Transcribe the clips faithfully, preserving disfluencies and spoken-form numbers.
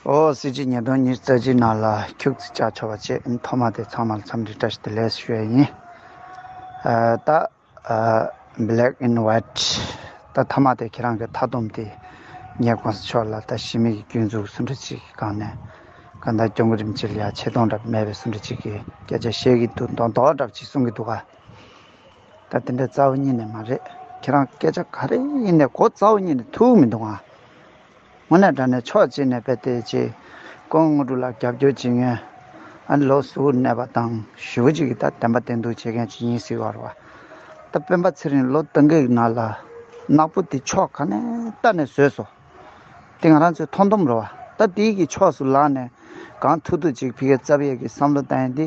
ཨོ། སྲིད་སྤྱི་ཉིས་སྟོང་ཉི་ཤུ་རྩ་གཅིག་ནང་ལ་ཁྱུག་ཙམ་བཅར་ཆོག་པ་བྱས། ཐོག་མ་དེ་ཚང་མ་ལ་འཚམས་འདྲི་བཀྲ་ཤིས་བདེ་ལེགས་ཞུ་ཡ་ཡིན། ཨ། ད་ཨ་Black and White། ད་ཐ་མ་དེ་ཁྱེད་རང་གི་མཐའ་སྡོམ་དེ་ངས་གོང་ས་མཆོག་ལ་ད་གཞི་མེད་ཀྱི་སྐྱོན་འཛུགས་སུ་འདྲ་ཅིག་གི་སྒང་ནས་གང་ལྟར་སྐྱབས་མགོན་རིན་པོ་ཆེ་ལ་ཡ་ཆེ་མཐོང་འདྲ་མེད་པའི་སུ་འདྲ་ཅིག་གི་སྐད་ཆ་བཤད་ཀྱི་འདུག་མདོག་མདོག་འདྲ་ཅིག་གསུང་གི་འདུག་ག། ད་དེ་འདྲ་རྩ་བ་ཉིད་ནས་མ་རེད། ཁྱེད་རང་སྐད་ཆ་ག་རེ་ཡིན་ནས་གོ་རྩ་བ་ཉིད་ནས་ཐུབ་མི་འདུག་ཨ། དངོས་གནས་དྲང་གནས་ཕྱོགས་གཅིག་ནས་དཔེ་དེ་ཅི། སྐུ་ངོ་དངོས་གྲུབ་ལགས་རྒྱབ་སྐྱོར་བྱེད་མཁན། ཨ་ནི་ལོ་གཟུར་གནས་པ་དང་ཞེ་པོ་ཅིག་གི་ད་བདེན་པ་བདེན་མདོག་བྱེད་མཁན་ཅིག་ཡིན་ཟེར་བ་རེད་བ། ད་སྤེན་པ་ཚེ་རིང་ལོ་དང་གི་ནང་ལ་ནག་པོ་དེ་ཕྱོགས་ག་ནས་ལྟ་ནས་བཟོས་སོང་། དེ་ང་རང་ཚོའི་མཐོང་སྡོམ་རེད་བ། ད་དེའི་གི་ཕྱོགས་སུ་ལངས་ནས་གང་ཐུབ་ཐུབ་ཅིག་ཕ་གིར་བཙབ་ཡས་ཀྱི་བསམ་བློ་བཏང་ཡས་འདི།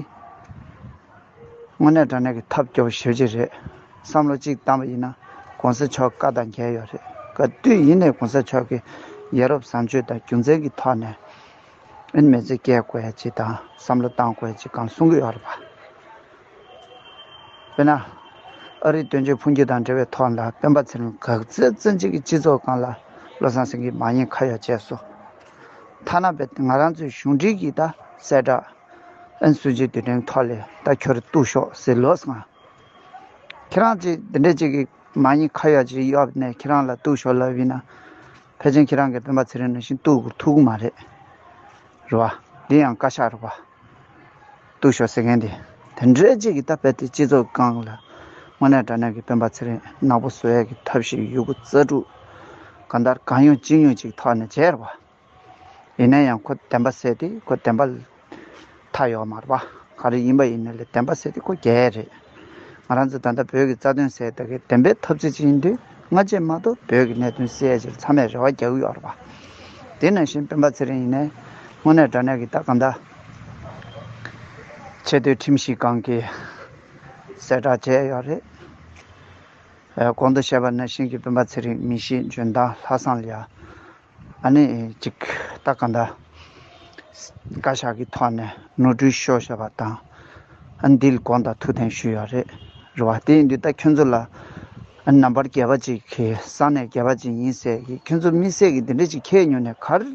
དངོས་གནས་དྲང་གནས་ཀྱི་ཐབས་སྐྱོ་པོ་ཞེ་པོ་ཅིག་རེད། བསམ་བློ་གཅིག་བཏང་པ་ཡིན་ན་གོང་ས་མཆོག་བཀའ་དང་འགལ་ཡོད་རེད། ག་དུས་ཡིན་ནའི་གོང་ས་མཆོག་གི་ཡ་རབས་བཟང་སྤྱོད་དང་རྒྱུ་མཚན་གྱི་ཐོག་ནས་ཨིན་མི་ཚེ་སྐྱེལ་དགོས་ཡ་ཅིག་དང་བསམ་བློ་བཏང་དགོས་ཡ་ཅིག་གང་གསུང་གི་ཡོད་རེད་པ། དཔེར་ན། ཨ་རིའི་དོན་གཅོད་འཕོ་འགྱུར་དང་འབྲེལ་བའི་ཐོག་ལ་སྤེན་པ་ཚེ་རིང་ག་ཚོད་ཙམ་ཅིག་གི་སྤྱི་ཚོགས་སྒང་ལ་བློ་བཟང་སེང་གེ་མ་ཉེས་ཁ་གཡོག་བྱས་སོང་། ཐ་ན་དཔེ་ང་རང་ཚོའི་གཞུང་འབྲེལ་གྱི་ད་གསལ་བསྒྲགས། ཨན་སུ་ཇི་དུས་དྲན་ཐོག་ལས་ད་ཁྱོད་ར་གཏུག་ཤོག་ཟེར་ལབ་སོང་ང་། ཁྱེད་རང་ཅིག་འདི་འདྲས་ཅིག་གི་མ་ཉེས་ཁ་གཡོག་ཅིག་གཡོགས་ནས་ཁྱེད་རང་ལ་གཏུག་ཤོག་ལབ་ཡིན་ན། ཕལ་ཆེར་ཁྱེད་རང་གིས་སྤེན་པ་ཚེ་རིང་ནང་བཞིན་གཏུག་དགོས་ཐུག་གི་མ་རེད། རེད་བ། འདི་ཡང་བཀའ་ཤག་རེད་བ། གཏུག་ཤོག་ཟེར་མཁན་དེ། དེ་འདྲས་ཅིག་གི་ད་དཔེ་དེ་སྤྱི་ཚོགས་སྒང་ལ་དངོས་གནས་དྲང་གནས་ཀྱི་སྤེན་པ་ཚེ་རིང་ནག་པོ་བཟོ་ཡས་ཀྱི་ཐབས་ཤེས་ཡོད་རྒུ་རྩལ་སྤྲུགས། གང་ལྟར་གང་ཡོང་ཅི་ཡོང་ཅིག་ཐོག་ནས་བྱས་རེད་བ། ཡིན་ན་ཡང་ཁོ་བདེན་པ་ཟེར་དེ་ཁོ་བདེན་པ་ལ་མཐའ་ཡོད་མ་རེད་པ། ག་རེ་ཡིན་པ་ཡིན་ནའི་ལས་བདེན་པ་ཟེར་དེ་ཁོ་རྒྱལ་རེད། ང་རང་ཚོ་ད་ལྟ་བོད་ཀྱི་རྩ་དོན་ཟེར་ད་གི་བདེན་པའི་འཐབ་རྩོད་ཅིག་ཡིན་དུས་སྔ་རྗེས་མ་གཏོགས་བོད་ཀྱི་གནད་དོན་སེལ་ཡ་ཅིག་ཚང་མས་རེ་བ་རྒྱག་གི་ཡོད་རེད་པ། དེ་ནང་བཞིན་སྤེན་པ་ཚེ་རིང་ཡིན་ནའི་དངོས་གནས་དྲང་གནས་ཀྱི་ད་གང་ལྟར་ཆེས་མཐོའི་ཁྲིམས་ཞིབ་ཁང་གིས་གསལ་བསྒྲགས་བྱས་ཡོད་རེད། ཨ། གོང་དུ་བཤད་པ་ནང་བཞིན་གྱི་སྤེན་པ་ཚེ་རིང་མི་གཤིས་འཇོན་ཐང་ལྷག་བསམ་ལ་ཡ། ཨ་ནི་ཅིག་ད་གང་ལྟར་བཀའ་ཤག་གི་ཐོག་ནས་ནོར་འཁྲུལ་ཤོར་བཞག་པ་དང་། ཨ་ནི་འདི་ལ་དགོངས་དག་ཐུགས་བདེན་ཞུས་ཡོད་རེད། རེད་བ། དེ་ཡིན་དུས་ད་ཁྱོད་ཚོ་ལ་ཨ་ནི་ནམ་བར་སྒལ་པ་ཅིག་གི་ས་ནས་སྒལ་པ་ཅིག་ཡིན་ཟེར་གི་ཁྱོད་ཚོ་དམིགས་བསལ་གྱི་འདི་འདྲ་ཅིག་ཁྱེར་ཡོང་ནས་ག་རེ་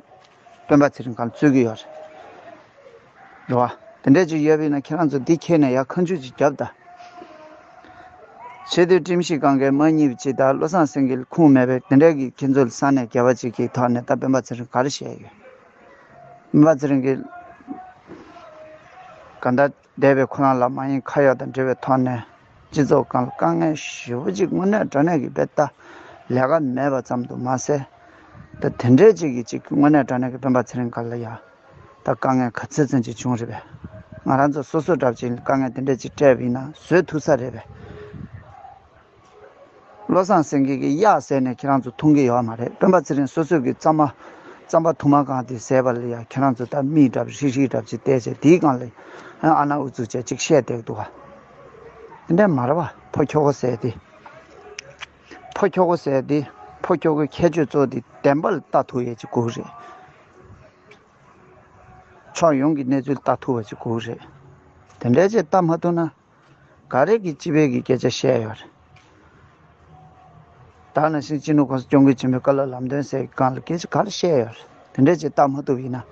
སྤེན་པ་ཚེ་རིང་སྒང་ལ་རྩོད་ཀྱི་ཡོད་རེད། རེད་བ། དེ་འདྲ་ཅིག་ཡོད་པ་ཡིན་ན་ཁྱེད་རང་ཚོ་འདི་ཁྱེར་ནས་ཡར་ཁ་མཆུ་ཅིག་རྒྱོབ་ད། ཆེས་མཐོའི་ཁྲིམས་ཞིབ་ཁང་གིས་མ་རྙེད་པ་ཅིག་དང་བློ་བཟང་སེང་གེ་ལ་ཁུངས་མེད་པའི་དེ་འདྲ་གི་ཁྱེད་ཚོ་ལ་ས་གནས་སྒལ་པ་ཅིག་གི་ཐོག་ནས་ད་སྤེན་པ་ཚེ་རིང་ག་རེ་བཤད་ཡོད། སྤེན་པ་ཚེ་རིང་གིས་གང་ལྟར་འདས་པའི་ཁོ་རང་ལ་མ་ཉེས་ཁ་གཡོག་དང་འབྲེལ་བའི་ཐོག་ནས་སྤྱི་ཚོགས་སྒང་ལ་དཀའ་ངལ་ཞེ་པོ་ཅིག་དངོས་གནས་དྲང་གནས་ཀྱི་དཔེ་ལྟ་ལས་ཀ་མེད་པ་ཙམ་དུ་མ་ཟད། ད་དེ་འདྲས་ཅིག་གི་ཅིག་དངོས་གནས་དྲང་གནས་ཀྱི་སྤེན་པ་ཚེ་རིང་སྒང་ལ་ཡ། ད་དཀའ་ངལ་ག་ཚོད་ཙམ་ཅིག་བྱུང་རེད་པས། ང་རང་ཚོ་སོ་སོ་འདྲ་པོ་ཅིག་ལ་དཀའ་ངལ་དེ་འདྲ་ཅིག་སྤྲད་པ་ཡིན་ན་བཟོད་ཐུབ་ས་རེད་པས། བློ་བཟང་སེང་གེ་གི་གཡག་བཟས་ནས་ཁྱེད་རང་ཚོ་མཐོང་གི་ཡོད་མ་རེད། སྤེན་པ་ཚེ་རིང་སོ་སོ་གི་རྩམ་པ་རྩམ་པ་དུ་མ་གང་དེ་བཟས་པ་ལ་ཡང་ཁྱེད་རང་ཚོ་ད་མིག་འདྲ་པོ་ཧྲིག་ཧྲིག་འདྲ་པོ་ཅིག་བལྟས་བྱས་དེའི་སྒང་ལ་ཨ་ནག་ཨུ་ཚུགས་བྱས་ཅིག་བཤད་བསྡད་འདུག་ག། དེ་འདྲ་མ་རེད་པ། ཕོ་ཁྱོ་ག་བཟས་དེ། ཕོ་ཁྱོ་ག་བཟས་དེ། ཕོ་ཁྱོ་གའི་ཁྱད་ཆོས་གཙོ་བོ་དེ་བདེན་པ་ལ་ལྟ་ཐུབ་ཡས་ཅིག་དགོས་རེད། ཕྱོགས་ཡོངས་ཀྱི་གནས་ཚུལ་ལྟ་ཐུབ་པ་ཅིག་དགོས་རེད། དེ་འདྲ་ཅིག་ལྟ་མ་ཐུབ་ན། ག་རེ་གི་སྤྱི་པའི་གི་སྐད་ཆ་བཤད་ཡོད་རེད། ད་ནང་བཞིན་སྤྱི་ནོར་གོང་ས་སྐྱབས་མགོན་ཆེན་པོའི་བཀའ་སློབ་ལམ་སྟོན་ཟེར་གི་སྒང་ལ་སྐད་ཆ་ག་རེ་བཤད་ཡོད་རེད། དེ་འདྲ་ཅིག་ལྟ་མ་ཐུབ་ཡིན་ན།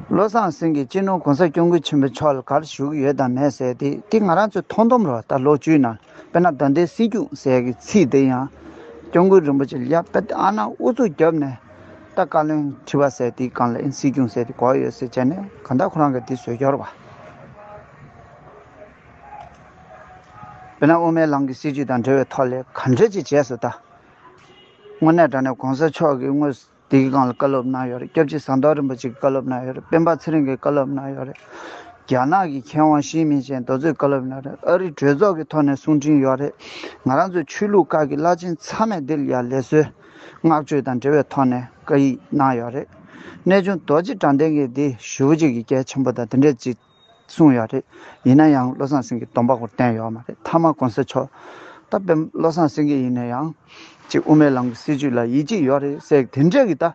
བློ་བཟང་སེང་གེས་སྤྱི་ནོར་གོང་ས་སྐྱབས་མགོན་ཆེན་པོ་མཆོག་ལ་ག་རེ་ཞུ་གི་ཡོད་དང་མེད་ཟེར་དེ་དེ་ང་རང་ཚོའི་མཐོང་སྡོམ་རེད་བ། ད་ལོ་བཅུའི་ནང་དཔེར་ན་ད་ལྟའི་སྲིད་སྐྱོང་ཟེར་གི་ཚིག་དེ་ཡང་སྐྱབས་མགོན་རིན་པོ་ཆེ་ལ་ཡ་དཔེ་ཨ་ནག་ཨུ་ཚུགས་བརྒྱབ་ནས་ད་བཀའ་བློན་ཁྲི་པ་ཟེར་དེའི་སྒང་ལ་ཨིན་སྲིད་སྐྱོང་ཟེར་དེ་གོ་ཡོད་ཟེར་བྱས་ནས་གང་ལྟར་ཁོ་རང་གིས་དེ་བཟོས་ཀྱི་ཡོད་རེད་བ། དཔེར་ན་དབུ་མའི་ལམ་གྱི་སྲིད་བྱུས་དང་འབྲེལ་བའི་ཐོག་ལས་ག་འདྲ་ཅིག་བྱས་སོང་ད། དངོས་གནས་དྲང་གནས་གོང་ས་མཆོག་གིས་དངོས་དེ་གི་སྒང་ལ་བཀའ་སློབ་གནང་ཡོད་རེད། སྐྱབས་རྗེ་ཟམ་གདོང་རིན་པོ་ཆེ་གིས་བཀའ་སློབ་གནང་ཡོད་རེད། སྤེན་པ་ཚེ་རིང་གིས་བཀའ་སློབ་གནང་ཡོད་རེད། རྒྱ་ནག་གི་མཁས་དབང་ཞིག་མིན་ཅན་དེ་ཚོས་བཀའ་སློབ་གནང་རེད། ཨ་རིའི་གྲོས་ཚོགས་ཀྱི་ཐོག་ནས་གསུང་འཕྲིན་ཡོད་རེད། ང་རང་ཚོའི་ཆོས་ལུགས་ཁག་གི་བླ་ཆེན་ཚང་མས་འདི་ལ་ཡ་ལད་གསོལ་བསྔགས་བརྗོད་དང་འབྲེལ་བའི་ཐོག་ནས་བཀའ་ཡིག་གནང་ཡོད་རེད། གནས་ཆུང་རྡོ་རྗེ་དགྲ་ལྡན་གྱིས་འདི་ཞེ་པོ་ཅིག་གི་གལ་ཆེན་པོ་དང་དེ་འདྲས་ཅིག་གསུངས་ཡོད་རེད། ཡིན་ན་ཡང་བློ་བཟང་སེང་གེས་གདོང་པ་སྐོར་བསྟན་ཡོད་མ་རེད། མཐའ་མ་གོང་ས་མཆོག་ད་དཔེ་བློ་བཟང་སེང་གེ་ཡིན་ན་ཡང་ཅིག་དབུ་མའི་ལམ་གྱི་སྲིད་བྱུས་ལ་ཡིད་ཆེས་ཡོད་རེད་ཟེར་དེ་འདྲས་ཀྱི་ད་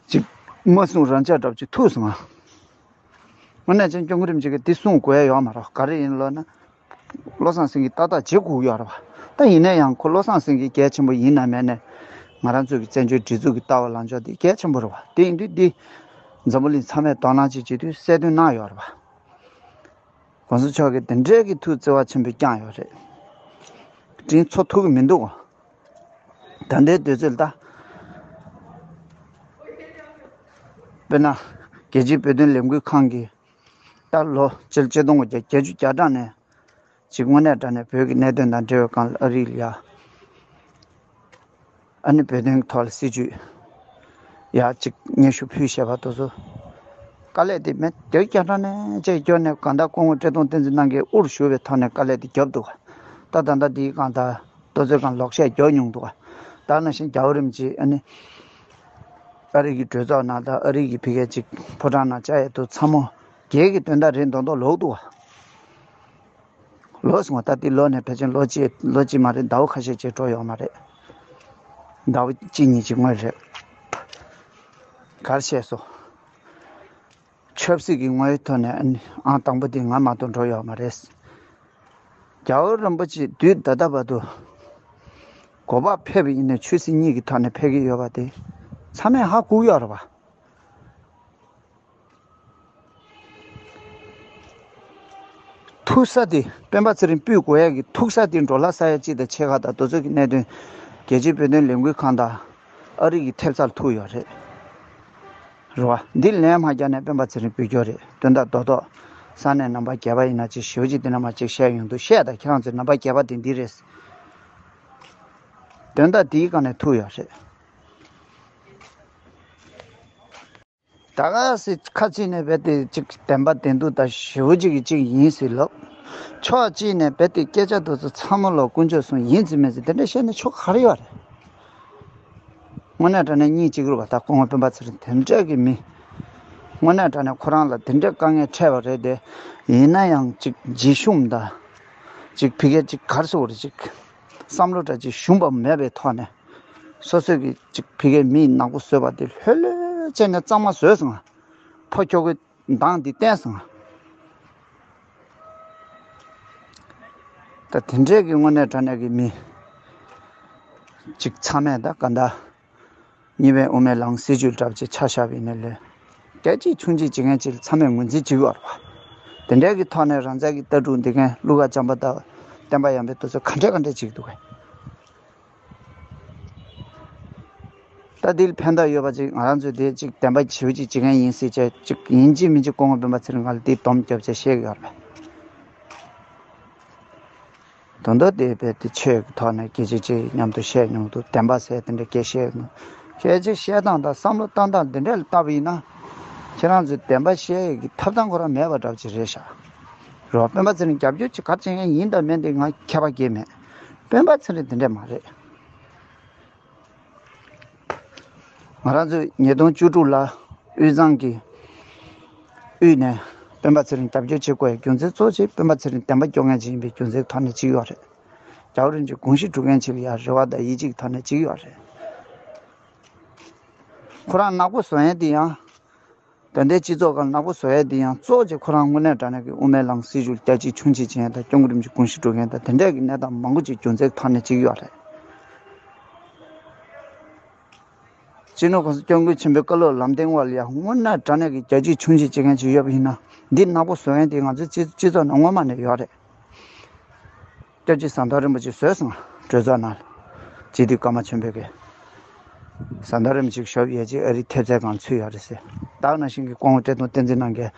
ཅིག་མ་གསུང་རང་འཇགས་འདྲ་པོ་ཅིག་ཐུག་སོང་ང་། དངོས་གནས་ཅན་སྐྱབས་མགོན་རིན་པོ་ཆེ་གིས་འདི་གསུང་དགོས་ཡ་ཡོད་མ་རེད། ག་རེ་ཡིན་ལབ་ན། བློ་བཟང་སེང་གེ་ཏག་ཏག་བྱེད་དགོས་ཡོད་རེད་བ། ད་ཡིན་ན་ཡང་ཁོ་བློ་བཟང་སེང་གེ་གལ་ཆེན་པོ་ཡིན་ན་མེད་ན། ང་རང་ཚོའི་གི་བཙན་བྱོལ་སྒྲིག་འཛུགས་ཀྱི་ལྟ་བ་ལངས་ཕྱོགས་དེ་གལ་ཆེན་པོ་རེད་བ། དེ་ཡིན་དུས་འདི་འཛམ་བུ་གླིང་ཚང་མས་དོ་སྣང་བྱེད་བྱེད་དུས་གསལ་སྟོན་གནང་ཡོད་རེད་བ། གོང་ས་མཆོག་གིས་དེ་འདྲའི་གི་ཐུགས་བརྩེ་བ་ཆེན་པོས་བསྐྱངས་ཡོད་རེད། དྲིན་ཚོར་ཐུབ་ཀྱི་མི་འདུག་ག་ད་ལྟའི་དུས་ཚོད་ལ་ད། དཔེར་ན། རྒྱལ་སྤྱིའི་བོད་དོན་ལས་འགུལ་ཁང་གིས་ད་ལོ་ཆིག་སྟོང་དགུ་བརྒྱ་བརྒྱད་ཅུ་གྱ་གྲངས་ནས་ཅིག་དངོས་གནས་དྲང་གནས་བོད་ཀྱི་གནད་དོན་དང་འབྲེལ་བའི་སྒང་ལ་ཨ་རི་ལ་ཡ། ཨ་ནི་བོད་དོན་གྱི་ཐོག་ལ་སྲིད་བྱུས་ཡ་གཅིག་སྙན་ཞུ་ཕུལ་བཞག་པ་དེ་ཚོ། དཀའ་ལས་དེ་མེད་དེ་རྒྱ་ནག་ནས་བཅས་སྐྱོར་ནས་གང་ལྟར་སྐུ་ངོ་བཀྲས་མཐོང་བསྟན་འཛིན་རྣམ་རྒྱལ་དབུར་བཞུགས་པའི་ཐོག་ནས་དཀའ་ལས་དེ་བརྒྱབ་འདུག་ག་ད་ད་ལྟ་དེའི་སྒང་ད་དེ་ཚོའི་སྒང་ལོག་བཤད་བརྒྱབ་མྱོང་འདུག་ག་ད་ནང་བཞིན་རྒྱལ་བ་རིན་པོ་ཆེ་ཨ་ནི་ཨ་རི་གི་གྲོས་ཚོགས་ནང་དང་ཨ་རི་གི་ཕ་གིའི་ཅིག་ཕོ་བྲང་ནང་བཅར་ཡས་དེ་ཚོ་ཚང་མ་སྒེར་གྱི་དོན་དག་རེད་མདོག་མདོག་ལོག་འདུག་ག་ལོ་སོང་བ་ད་ལྟའི་ལོ་ནས་ཕལ་ཆེར་ལོ་གཅིག་ལོ་གཅིག་མ་རེད། ཟླ་བ་ཁ་ཤས་ཅིག་འགྲོ་ཡོད་མ་རེད། ཟླ་བ་གཅིག་གཉིས་ཅིག་སྔོན་རེད། ག་རེ་བཤད་སོང་། ཆབ་སྲིད་ཀྱི་ངོ་བོའི་ཐོག་ནས་ཨང་དང་པོ་དེ་ང་མ་གཏོགས་འགྲོ་ཡོད་མ་རེད། རྒྱལ་བ་རིན་པོ་ཆེ་དུས་ད་ལྟ་བར་དུ་གོ་འཕང་ཕེབས་པ་ཡིན་ན་ཆོས་སྲིད་གཉིས་ཀྱི་ཐོག་ནས་ཕེབས་ཀྱི་ཡོད་པ་དེ་ཚང་མས་ཧ་གོ་གི་ཡོད་རེད་པ། ཐུག་ས་དེ་སྤེན་པ་ཚེ་རིང་སྤུད་དགོས་ཡ་གི་ཐུག་ས་དེ་འགྲོ་ལྷ་ས་ཡ་གཅིག་དང་ཕྱེད་ཀ་དང་དེ་ཚོ་གི་གནད་དོན། རྒྱལ་སྤྱིའི་བོད་དོན་ལས་འགུལ་ཁང་དང་ཨ་རི་གི་ཐེབས་རྩར་ཐུག་ཡོད་རེད། རེད་བ། འདི་ལན་མ་རྒྱག་ནས་སྤེན་པ་ཚེ་རིང་སྤུད་སྐྱོར་རེད། དོན་དག་རྡོག་རྡོག་ས་གནས་རྣམ་པ་བརྒྱད་པ་ཡིན་ན་ཅིག་ཞེ་པོ་ཅིག་དེ་འདྲ་མ་ཅིག་བཤད་ཡོང་དུས་བཤད་དང་ཁྱེད་རང་ཚོའི་རྣམ་པ་བརྒྱད་པ་དེ་འདི་རེད། དོན་དག་འདིའི་སྒང་ནས་ཐུག་ཡོད་རེད། ད་ག་སེ་ཁ་ཅིག་ནས་རྦད་དེ་ཅིག་བདེན་པ་བདེན་སྡུག་དང་ཞེ་པོ་ཅིག་གི་ཅིག་ཡིན་ཟེར་ལབ། ཕྱོགས་གཅིག་ནས་རྦད་དེ་སྐད་ཆ་དེ་ཚོ་ཚང་མ་ལ་དཀོན་མཆོག་གསུམ་ཡིན་ཟེར་མིན་ཟེར་དེ་འདྲ་བཤད་ན་ཆོ་ག་རེ་ཡོད་རེད། དངོས་གནས་དྲང་གནས་སྙིང་རྗེ་གི་རེད་པ། ད་སྐུ་ངོ་སྤེན་པ་ཚེ་རིང་དེ་འདྲ་གི་མི། དངོས་གནས་དྲང་གནས་ཁོ་རང་ལ་དེ་འདྲ་དཀའ་ངལ་འཕྲད་པ་རེད་དེ། ཡིན་ན་ཡང་ཅིག་འཇིགས་ཞུམ་དང་། ཅིག་ཕ་གིར་ཅིག་ག་རེ་ཟེར་དགོས་རེད། ཅིག་བསམ་བློ་འདྲ་ཅིག་ཞུམ་པ་མེད་པའི་ཐོག་ནས། སོ་སོས་ཀྱི་ཅིག་ཕ་གིའི་མིའི་ནག་པོ་བཟོས་པ་དེ་ལྷོད་ལྷོད་བྱས་ནས་གཙང་མ་བཟོས་སོང་ང་། ཕོ་ཁྱོ་གའི་མདངས་འདི་བསྟན་སོང་ང་། ད་དེ་འདྲས་ཀྱི་དངོས་གནས་དྲང་གནས་ཀྱི་མི་ཅིག་ཚང་མས་ད་ག་འདྲ། གཉིས་པའི་དབུ་མའི་ལམ་སྲིད་བྱུས་འདྲ་པོ་ཅིག་ཆ་བཞག་པ་ཡིན་ན་ལོས། རྒྱ་ཆེ་ཆུང་ཆེ་བྱེད་མཁན་ཅིག་ལ་ཚང་མས་ངོས་འཛིན་བྱེད་ཀྱི་ཡོད་རེད་པ། དེ་འདྲས་ཀྱི་ཐོག་ནས་རང་ཅག་གི་ལྟ་གྲུབ་འདི་མཁན་ཀླུ་མཁར་བྱམས་པ་དང་བསྟན་པ་ཡར་འཕེལ་དེ་ཚོ་ག་འདྲས་ག་འདྲས་བྱེད་ཀྱི་འདུག་གས། ད་འདི་ལ་ཕན་ཐོགས་ཡོད་པ་ཅིག་ང་རང་ཚོས་དེ་ཅིག་བདེན་པ་ཞེ་པོ་ཅིག་བྱེད་མཁན་ཡིན་ཟེར་བྱས་ཅིག་ཡིན་གཅིག་མིན་གཅིག་སྐུ་ངོ་སྤེན་པ་ཚེ་རིང་ལགས་ལ་དེ་སྡོམ་རྒྱབ་བྱས་བཤད་ཀྱི་ཡོད་རེད་པས། དོན་དག་དེ་རྦད་དེ་ཆོས་ཀྱི་ཐོག་ནས་སྐད་ཆ་ཅིག་མཉམ་དུ་བཤད་མྱོང་འདུག་བདེན་པ་ཟེར་དེ་འདྲ་སྐད་བཤད་ཡོང་འདུག་སྐད་ཆ་བཤད་སྟངས་དང་བསམ་བློ་བཏང་སྟངས་དེ་འདྲ་ལ་བལྟས་པ་ཡིན་ན། ཁྱེད་རང་ཚོས་བདེན་པ་བཤད་ཡས་ཀྱི་ཐོབ་ཐང་ཁོ་རང་མེད་པ་འདྲ་པོ་ཅིག་རེད་ཤག་རོ། སྤེན་པ་ཚེ་རིང་རྒྱབ་སྐྱོར་ཅིག་ག་རེ་བྱེད་མཁན་ཡིན་དང་མིན་དེ་ང་ཁྱད་པར་གང་ཡང་མེད། སྤེན་པ་ཚེ་རིང་དེ་འདྲ་མ་རེད། ང་རང་ཚོས་ཉིས་སྟོང་བཅུ་དྲུག་ལ་དབུས་གཙང་གི་དབུས་ནས་སྤེན་པ་ཚེ་རིང་རྒྱབ་སྐྱོར་བྱེད་དགོས་ཡ་རྒྱུ་མཚན་གཙོ་ཆེ་སྤེན་པ་ཚེ་རིང་བདེན་པ་སྐྱོང་མཁན་ཅིག་ཡིན་པའི་རྒྱུ་མཚན་ཐོག་ནས་གཅིག་ཡོད་རེད། རྒྱལ་བ་རིན་པོ་ཆེ་དགོངས་གཞི་སྒྲུབ་མཁན་ཅིག་ལ་ཡ་རེ་བ་དང་ཡིད་ཆེས་ཀྱི་ཐོག་ནས་གཅིག་ཡོད་རེད། ཁོ་རང་ནག་པོ་བཟོ་ཡ་དེ་ཡང་། ད་ལྟའི་སྤྱི་ཚོགས་སྒང་ནག་པོ་བཟོ་ཡ་དེ་ཡང་གཙོ་ཆེ་ཁོ་རང་དངོས་གནས་དྲང་གནས་ཀྱི་དབུ་མའི་ལམ་སྲིད་བྱུས་རྒྱ་ཆེ་ཆུང་ཆེ་བྱེད་ཡ་དང་སྐྱབས་མགོན་རིན་པོ་ཆེ་དགོངས་གཞི་སྒྲུབ་མཁན་དང་དེ་འདྲས་ཀྱི་གནས་སྟངས་མང་པོ་ཅིག་རྒྱུ་མཚན་ཐོག་ནས་གཅིག་ཡོད་རེད། སྤྱི་ནོར་གོང་ས་སྐྱབས་མགོན་ཆེན་པོའི་བཀའ་སློབ་ལམ་སྟོན་འོག་ལ་ཡང་དངོས་གནས་དྲང་གནས་ཀྱི་རྒྱ་ཆེ་ཆུང་ཆེ་བྱེད་མཁན་ཅིག་ཡོད་པ་ཡིན་ན། འདི་ནག་པོ་བཟོ་མཁན་དེ་ང་ཚོའི་སྤྱི་སྤྱི་ཚོགས་ནང་སྔོན་མ་ནས་ཡོད་རེད། སྐྱབས་རྗེ་ཟམ་གདོང་རིན་པོ་ཆེ་བཟོས་སོང་ང་། གྲོས་ཚོགས་ནང་ལ། སྤྱི་འཐུས་ཀརྨ་ཆོས་འཕེལ་གྱིས། ཟམ་གདོང་རིན་པོ་ཆེ་ཞབས་ཡས་ཅིག་ཨ་རིའི་ཐེབས་རྩའི་སྒང་ཚུད་ཡོད་རེད་ཟེར། ད་ག་ནང་བཞིན་གྱི་སྐུ་ངོ་བཀྲས་མཐོང་བསྟན་འཛིན་རྣམ་རྒྱལ།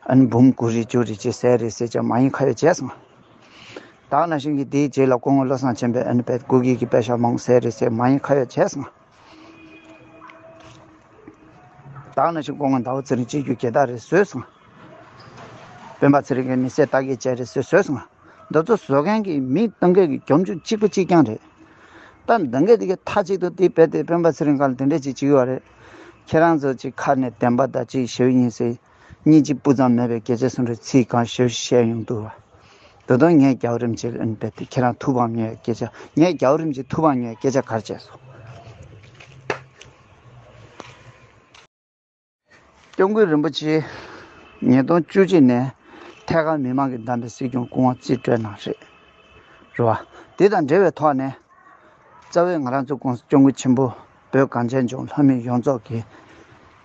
ཨ་ནི་འབུམ་དགུ་རེ་བཅུ་རེ་ཅིག་ཟས་རེད་ཟེར་བྱས་མ་ཡིན་ཁ་ཡོད་བྱས་སོང་ང་། ད་ག་ནང་བཞིན་གྱི་དེའི་རྗེས་ལ་སྐུ་ངོ་བློ་བཟང་ཆེན་པོས་ཨ་ནི་དཔེ་སྐུ་སྒེར་གྱི་པད་ཤག་མང་ཟས་རེད་ཟེར་མ་ཡིན་ཁ་ཡོད་བྱས་སོང་ང་། ད་ག་ནང་བཞིན་སྐུ་ངོ་ཟླ་བ་ཚེ་རིང་སྤྱི་རྒྱུ་གྱེས་རྟགས་རེ་བཟོས་སོང་ང་། སྤེན་པ་ཚེ་རིང་གི་མི་ཚེ་ལྟ་གས་བྱས་རེད་ཟེར་བཟོས་སོང་ང་། འདི་ཚོ་བཟོ་མཁན་གྱི་མི་གཏོང་མཁན་གྱི་རྒྱབ་ལྗོངས་གཅིག་པ་གཅིག་རྐྱང་རེད། ད་འདི་འདྲས་དེ་གའི་མཐའ་གཅིག་ཏུ་དེ་རྦད་དེ་སྤེན་པ་ཚེ་རིང་སྒང་ལ་དེ་འདྲས་ཅིག་བྱེད་ཀྱི་ཡོད་རེད། ཁྱེད་རང་ཚོ་ཅིག་ཁ་ནས་བདེན་པ་དང་ཅིག་ཞེ་པོ་ཡིན་ཟེར། སྙིང་རྗེ་སྤུ་ཙམ་མེད་པའི་སྐད་ཆ་སུ་འདྲ་ཚིག་གང་ཞེ་པོ་ཞིག་བཤད་ཡོང་འདུག་བ། ད་དུང་ངས་རྒྱལ་བ་རིན་པོ་ཆེ་ལ་ཨ་ནི་རྦད་དེ་ཁྱེད་རང་ཐུགས་ཕམ་ཉེས་སྐད་ཆ། ངས་རྒྱལ་བ་རིན་པོ་ཆེ་ཐུགས་ཕམ་ཉེས་སྐད་ཆ་ག་རེ་བྱས་སོང་། སྐྱབས་མགོན་རིན་པོ་ཆེ་ཉིས་སྟོང་བཅུ་གཅིག་ནས་ཐད་ཀར་མི་མང་གིས་བདམས་པའི་སྲིད་སྐྱོང་སྐུ་ངོ་རྩིས་སྤྲོད་གནང་རེད། རེད་བ། དེ་དང་འབྲེལ་བའི་ཐོག་ནས་ རྩ་བའི་ང་རང་ཚོ་༸གོང་ས་༸སྐྱབས་མགོན་ཆེན་པོ་བོད་གངས་ཅན་ལྗོངས་ལྷ་མི་ཡོངས་རྫོགས་ཀྱི་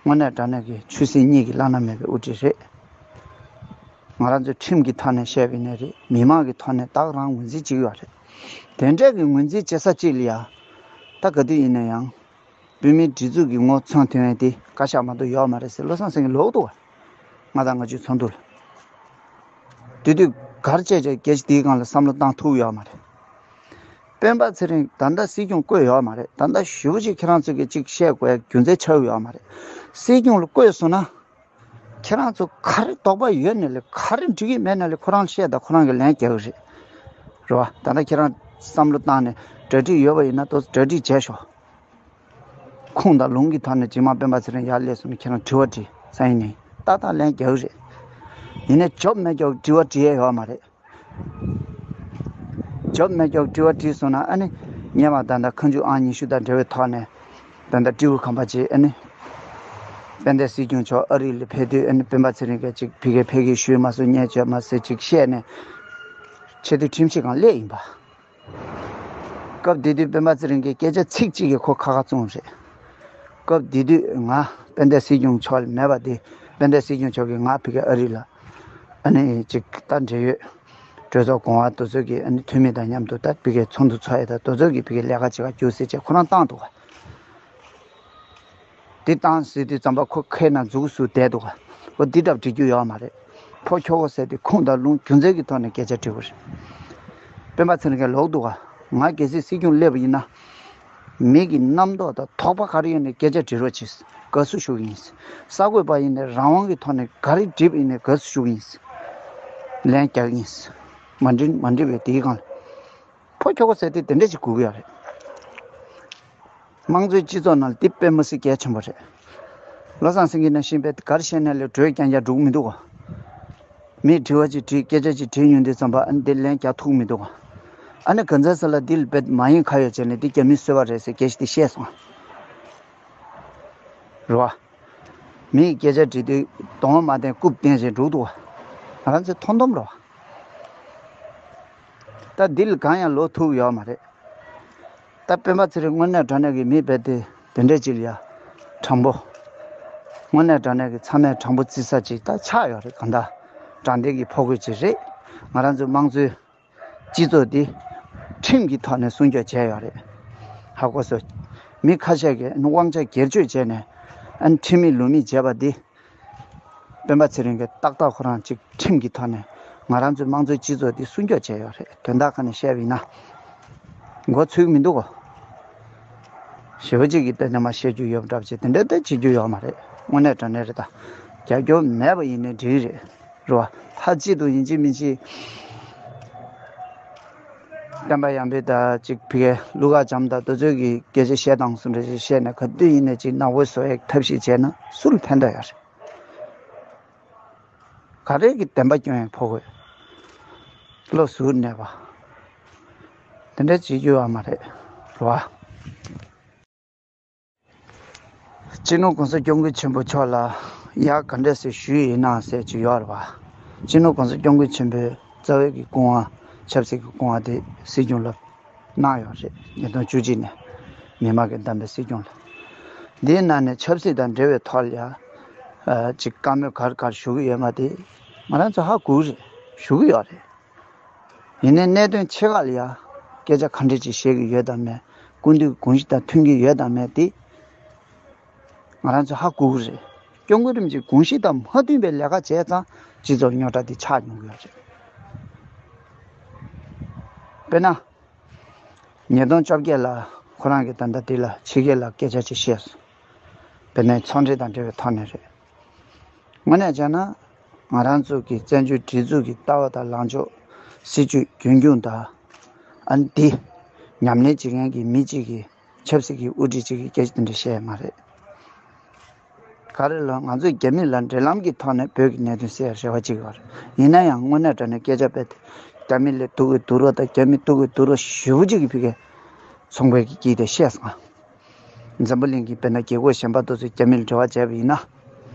དངོས་གནས་དྲང་གནས་ཀྱི་ཆོས་སྲིད་གཉིས་ཀྱི་བླ་ན་མེད་པའི་དབུ་ཁྲིད་རེད། ང་རང་ཚོས་ཁྲིམས་ཀྱི་ཐོག་ནས་བཤད་པ་ཡིན་ནའི་རེད། མི་མང་གི་ཐོག་ནས་བདག་རང་ངོས་འཛིན་བྱེད་ཀྱི་ཡོད་རེད། དེ་འདྲས་ཀྱི་ངོས་འཛིན་བྱེད་ས་གཅིག་ལ་ཡ། ད་ག་དུས་ཡིན་ན་ཡང་། བོད་མིའི་སྒྲིག་འཛུགས་ཀྱི་ངོ་མཚོན་ཐོན་ཡས་དེ་བཀའ་ཤག་མ་གཏོགས་ཡོད་མ་རེད་ཟེར་བློ་བཟང་སེང་གེ་ལབ་འདུག་བ། ང་དང་ང་ཚོའི་ཚོགས་འདུ་ལ། དེ་དུས་ག་རེ་བྱས་བྱས་སྐད་ཆ་དེའི་སྒང་ལ་བསམ་བློ་བཏང་ཐུབ་ཡོད་མ་རེད། སྤེན་པ་ཚེ་རིང་ད་ལྟ་སྲིད་སྐྱོང་བསྐོས་ཡོད་མ་རེད། ད་ལྟ་ཞེ་པོ་ཅིག་ཁྱེད་རང་ཚོ་གིས་ཅིག་བཤད་དགོས་ཡ་རྒྱུ་མཚན་ཆགས་ཡོད་མ་རེད། སྲིད་སྐྱོང་ལ་བསྐོས་སོང་ན། ཁྱེད་རང་ཚོ་ག་རེ་དོགས་པ་ཡོད་ནའི་ལས་ག་རེ་འགྲིག་གི་མེད་ནའི་ལས་ཁོ་རང་བཤད་དང་ཁོ་རང་གིས་ལན་རྒྱག་གི་རེད། རེད་བ། ད་ལྟ་ཁྱེད་རང་བསམ་བློ་བཏང་ནས་གྲ་སྒྲིག་ཡོད་པ་ཡིན་ན་ཏོག་ཙམ་གྲ་སྒྲིག་བྱས་ཤོག་ཁུངས་དང་ལུང་གི་ཐོག་ནས་རྗེས་མ་སྤེན་པ་ཚེ་རིང་ཡར་སླེབས་སོང་ན་ཁྱེད་རང་དྲི་བ་དྲིས་ས་ཡིན་ནའི་ཏག་ཏག་ལན་རྒྱག་གི་རེད། ཡིན་ནའི་ཇོབ་མེད་ཀྱོག་དྲི་བ་དྲི་ཡས་ཡོད་མ་རེད། ཇོབ་མེད་ཀྱོག་དྲི་བ་དྲིས་སོང་ན་ཨ་ནི་སྔོན་མ་ད་ལྟ་ཁ་མཆུ་ཨང་ཉི་ཤུ་དང་འབྲེལ་བའི་ཐོག་ནས་ད་ལྟ་སྤྲེའུ་ཁམས་པ་ཅིག་ཨ་ནི་དཔལ་ལྡན་སྲིད་སྐྱོང་མཆོག་ཨ་རི་ལ་ཕེབས་དུས་ཨ་ནི་སྤེན་པ་ཚེ་རིང་གིས་ཅིག་ཕ་གིར་ཕེབས་ཀྱི་ཞུས་མ་སོང་། བརྙས་བཅོས་མ་སོང་ཅིག་བཤད་ནས་ཆེས་མཐོའི་ཁྲིམས་ཞིབ་ཁང་སླེབས་ཡིན་པ། སྐབས་དེ་དུས་སྤེན་པ་ཚེ་རིང་གིས་སྐད་ཆ་ཚིག་གཅིག་གིས་ཁོ་ཁ་ཁ་བཙུམས་རེད། སྐབས་དེ་དུས་ང་དཔལ་ལྡན་སྲིད་སྐྱོང་མཆོག་ལ་མེད་པ་དེ་དཔལ་ལྡན་སྲིད་སྐྱོང་མཆོག་གིས་ང་ཕ་གིར་ཨ་རི་ལ་ཨ་ནི་ཅིག་ད་འབྲེལ་ཡོད་གྲོས་ཚོགས་གོང་འོག་དེ་ཚོ་གི་ཨ་ནི་འཐུས་མི་དང་མཉམ་དུ་ད་ཕ་གིར་ཚོགས་འདུ་ཚོགས་ཡས་ད་དེ་ཚོ་གི་ཕ་གིར་ལས་ཀ་བྱེད་ག་རྒྱུགས་ཟེར་བྱས་ཁོ་རང་བཏང་འདུག་ག་དེ་བཏང་ཟེར་དུས་ཙམ་པ་ཁོ་ཁའི་ནང་འཛུལ་སུ་བསྡད་འདུག་ག་འོ་འདི་འདྲ་འགྲིག་རྒྱུ་ཡོད་མ་རེད། ཕོ་ཁྱོ་གོ་ཟེར་དེ་ཁུངས་དང་ལུང་རྒྱུ་མཚན་གྱི་ཐོག་ནས་སྐད་ཆ་དྲི་བ་རེད། སྤེན་པ་ཚེ་རིང་གིས་ལབ་འདུག་ག་ང་གལ་སྲིད་སྲིད་སྐྱོང་སླེབས་པ་ཡིན་ན། མི་གི་རྣམ་རྟོག་དང་དོགས་པ་ག་རེ་ཡོད་ནའི་སྐད་ཆ་དྲི་རོགས་གྱིས། དགའ་བསུ་ཞུ་གི་ཡིན། གསར་འགོད་པ་ཡིན་ནའི་རང་དབང་གི་ཐོག་ནས་ག་རེ་འདྲི་བ་ཡིན་ནའི་དགའ་བསུ་ཞུ་གི་ཡིན། ལན་རྒྱག་གི་ཡིན། མ་འགྲིག་མ་འགྲིག་པའི་དེའི་སྒང་ལ། ཕོ་ཁྱོ་གོ་ཟེར་དེ་དེ་འདྲ་ཞིག་དགོས་ཀྱི་ཡོད་རེད། དམངས་གཙོའི་སྤྱི་ཚོགས་ནང་ལ་དེ་དཔེ་མི་སྲིད་གལ་ཆེན་པོ་རེད། བློ་བཟང་སེང་གེ་ནང་བཞིན་དཔེ་ག་རེ་བཤད་ནའི་ལས་གྲོས་རྐྱང་རྐྱང་འགྲོ་གི་མི་འདུག་ག་མིས་དྲི་བ་ཅིག་དྲིས། སྐད་ཆ་ཅིག་དྲིས་ཡོང་དུས་ཙམ་པ་ཨ་ནི་དེ་ལན་རྒྱག་ཐུབ་ཀྱི་མི་འདུག་ག་ཨ་ནི་གང་ཟག་ས་ལ་འདི་ལ་དཔེ་མ་ཡིན་ཁ་ཡོད་བྱས་ནས་འདི་རྒྱ་མིའི་སྲོལ་བ་རེད་ཟེར་སྐད་ཆ་དེ་བཤད་སོང་། རེད་བ། མིས་སྐད་ཆ་དྲིས་དུས་གདོང་མ་བསྟན་རྐུབ་བསྟན་བྱས་འགྲོ་འདུག་ག་ང་རང་ཚོའི་མཐོང་སྡོམ་རེད་བ། ད་འདི་ལ་གང་ཡང་ལོག་ཐུབ་ཡོད་མ་རེད། ད་སྤེན་པ་ཚེ་རིང་དངོས་གནས་དྲང་གནས་ཀྱི་མི་རྦད་དེ་དེ་འདྲས་ཅིག་ལ་ཡ་དྲང་པོ། དངོས་གནས་དྲང་གནས་ཀྱི་ཚང་མས་དྲང་པོ་བརྩི་ས་ཅིག་ད་ཆགས་ཡོད་རེད། གང་ལྟར་དྲང་བདེན་གྱི་ཕོ་རྒོད་ཅིག་རེད། ང་རང་ཚོའི་དམངས་གཙོའི་སྤྱི་ཚོགས་འདི་ཁྲིམས་ཀྱི་ཐོག་ནས་སྲུང་སྐྱོབ་བྱས་ཡོད་རེད། ཧ་གོ་སོང་། མི་ཁ་ཤས་ཀྱིས་དབང་ཆ་སྒེར་གཅོད་བྱས་ནས་ཨ་ནི་ཁྲིམས་མེད་ལུགས་མེད་བྱས་པ་འདི། སྤེན་པ་ཚེ་རིང་གིས་ཏག་ཏག་ཁོ་རང་ཅིག་ཁྲིམས་ཀྱི་ཐོག་ནས་ང་རང་ཚོའི་དམངས་གཙོའི་སྤྱི་ཚོགས་འདི་སྲུང་སྐྱོབ་བྱས་ཡོད་རེད། དོན་དག་ཁ་ནས་བཤད་པ་ཡིན་ན། མགོ་ཚོས་ཀྱི་མི་འདུག་གོ་ཞེ་པོ་ཅིག་གིས་དཔེ་ནས་མ་བཤད་རྒྱུ་ཡོད་འདྲ་པོ་ཅིག་དེ་འདྲ་ད་བྱེད་རྒྱུ་ཡོད་མ་རེད། དངོས་གནས་དྲང་གནས་རེད། ད་རྒྱབ་སྐྱོར་མེད་པ་ཡིན་ནའི་འགྲིག་རེད། རེད་བ། མཐའ་གཅིག་ཏུ་ཡིན་གཅིག་མིན་གཅིག་བསྟན་པ་ཡར་འཕེལ་དང་ཅིག་ཕ་གིའི་ཀླུ་མཁར་བྱམས་དང་དེ་ཚོས་ཀྱི་སྐད་ཆ་བཤད་སྟངས་སུ་འདྲ་ཞིག་བཤད་ནས་ག་དུས་ཡིན་ནའི་ཅིག་ནག་པོ་བཟོ་ཡའི་ཐབས་ཤེས་བྱས་ན་སུ་ལ་ཕན་ཐོགས་ཡོད་རེད། ག་རེ་གི་བདེན་པ་སྐྱོན་ཡང་ཕོག་དགོས། བློ་གཟུར་གནས་པ། དེ་འདྲ་བྱེད་རྒྱུ་ཡོད་མ་རེད། རེད་བ། སྤྱི་ནོར་༸གོང་ས་༸སྐྱབས་མགོན་ཆེན་པོ་མཆོག་ལ་ཡ་ག་འདྲ་ཟེར་ཞུས་ཡིན་ན་ཟེར་གྱི་ཡོད་རེད་བ། སྤྱི་ནོར་༸གོང་ས་༸སྐྱབས་མགོན་ཆེན་པོས་རྩ་བའི་གི་སྐུ་དབང་ཆབ་སྲིད་ཀྱི་སྐུ་དབང་དེ་སྲིད་སྐྱོང་ལ་གནང་ཡོད་རེད། ཉིས་སྟོང་བཅུ་གཅིག་ནས་མི་མང་གིས་བདམས་པའི་སྲིད་སྐྱོང་ལ། འདིའི་ནང་ནས་ཆབ་སྲིད་དང་འབྲེལ་བའི་ཐོག་ལ་ཡ། ཨ། ཅིག་བཀའ་མོལ་ག་རེ་ག་རེ་ཞུ་གི་ཡོད་མ་དེ་ང་རང་ཚོ་ཧ་གོ་གི་རེད། ཞུ་གི་ཡོད་རེད། ཡིན་ནའི་གནད་དོན་ཆེ་ཁག་ལ་ཡ་སྐད་ཆ་ག་འདྲ་ཅིག་བཤད་ཀྱི་ཡོད་དམ་མེད། སྐུ་མདུན་གྱི་དགོངས་གཞི་དང་མཐུན་གྱི་ཡོད་དམ་མེད་དེ་ང་རང་ཚོ་ཧ་གོ་གི་རེད། སྐྱབས་མགོན་རིན་པོ་ཆེའི་དགོངས་གཞི་དང་མ་མཐུན་པའི་ལས་ཀ་བྱས་ཙང་སྤྱི་ཚོགས་རྙོག་དྲ་དེ་ཆགས་ཡོང་གི་ཡོད་རེད། དཔེར་ན། ཉིས་སྟོང་བཅོ་བརྒྱད་ལ་ཁོ་རང་གིས་ད་ལྟ་དེ་ལ་ཕྱི་རྒྱལ་ལ་སྐད་ཆ་ཅིག་བཤད་སོང་། དཔེར་ན་ཚོང་འབྲེལ་དང་འབྲེལ་བའི་ཐོག་ནས་རེད། དངོས་གནས་བྱས་ན་ང་རང་ཚོ་གི་བཙན་བྱོལ་སྒྲིག་འཛུགས་ཀྱི་ལྟ་བ་དང་ལངས་ཕྱོགས། སྲིད་བྱུས་རྒྱུན་འཁྱོངས་དང་། ཨ་ནི་འདི་ཉམས་ལེན་བྱེད་མཁན་གྱི་མི་གཅིག་གིས་ཆབ་སྲིད་ཀྱི་དབུ་ཁྲིད་ཅིག་གིས་སྐད་ཆ་དེ་འདྲ་བཤད་ཡ་མ་རེད། ག་རེ་ལ་ང་ཚོས་རྒྱ་མི་ལ་འབྲེལ་ལམ་གྱི་ཐོག་ནས་བོད་ཀྱི་གནད་དོན་སེལ་ཡ་རེ་བ་ཅིག་ཡོད་རེད། ཡིན་ན་ཡང་དངོས་གནས་དྲང་གནས་སྐད་ཆ་དཔེ་དེ་རྒྱ་མི་ལ་སྡུག་གི་སྡུག་རོགས་དང་རྒྱ་མི་སྡུག་གི་སྡུག་རོགས་ཞེ་པོ་ཅིག་གི་ཕ་གིའི་ཚོང་པའི་གི་དཀྱིལ་དེ་བཤད་སོང་། འཛམ་བུ་གླིང་གི་དཔེར་ན་རྒྱལ་ཁབ་གཞན་པ་དེ་ཚོས་རྒྱ་མི་ལ་འབྲེལ་བ་བྱས་པ་ཡིན་ན།